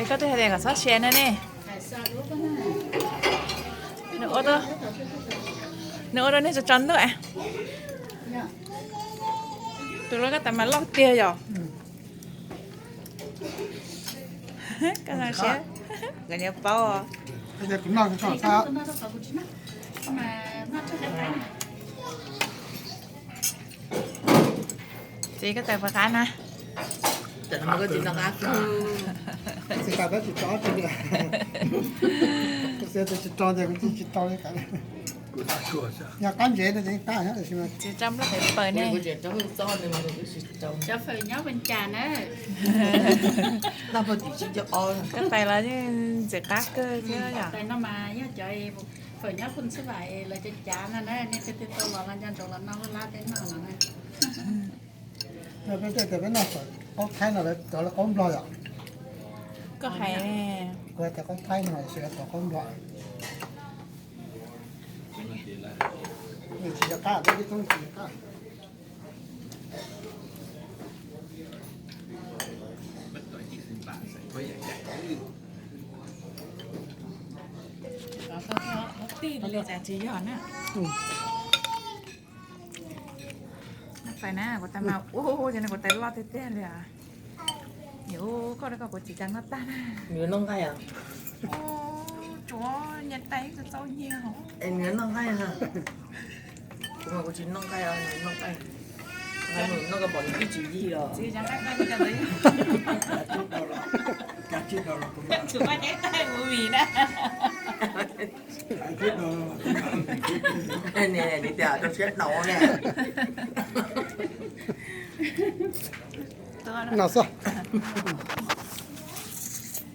Es koj twb hais tias kom txhob share no ne. Nws ua rau, nws ua rau nej tso tso ntuj. Tus loj koj tas mas loj tiag yom. Koj no siab, koj niam paub. Txiv, koj tawm puas qab na? Txiv, tsis tau ces kuv tsis tau li. Yog qab ntsev no ces qab, tab sis mas tsis tso nplooj pem paws ne. Cov fawm nyob Vis Cas na. Koj tais los yeej ntxim qab kawg thiab yom. Tais no mas yog cov fawm nyob Phu Ntxwj Vam lawv cov cav no na, nej twg twg tau los los nco ntsoov los noj laj tej no no na. Peb tej tias peb noj qaub thaib no lawv cov qaub nplog yom. Koj hais, kuv hais tias qaub thaib no lawv cov qaub nplog. Nws tsis yog qab, peb tib toob tsis yog qab. Tij li cas tsis yog na. Noj fais na, kuv tais mas ua, kuv tais loj tiag tiag li. Yuav koj rau koj kuv tsis tau noj tag na. Nws noj nqaij os? Tsuav nyias tais txaus nyias hov. Es nws noj nqaij os? Kuv mas kuv tsis noj nqaij os, nws noj nqaij. Nqaij mus noj koj pom nws twb tsis yig os. Txiv, nqaij koj tsis tau ntawd. Tsis pab nyob tais movie na. Nws tias rau siab daus ne. No xwb.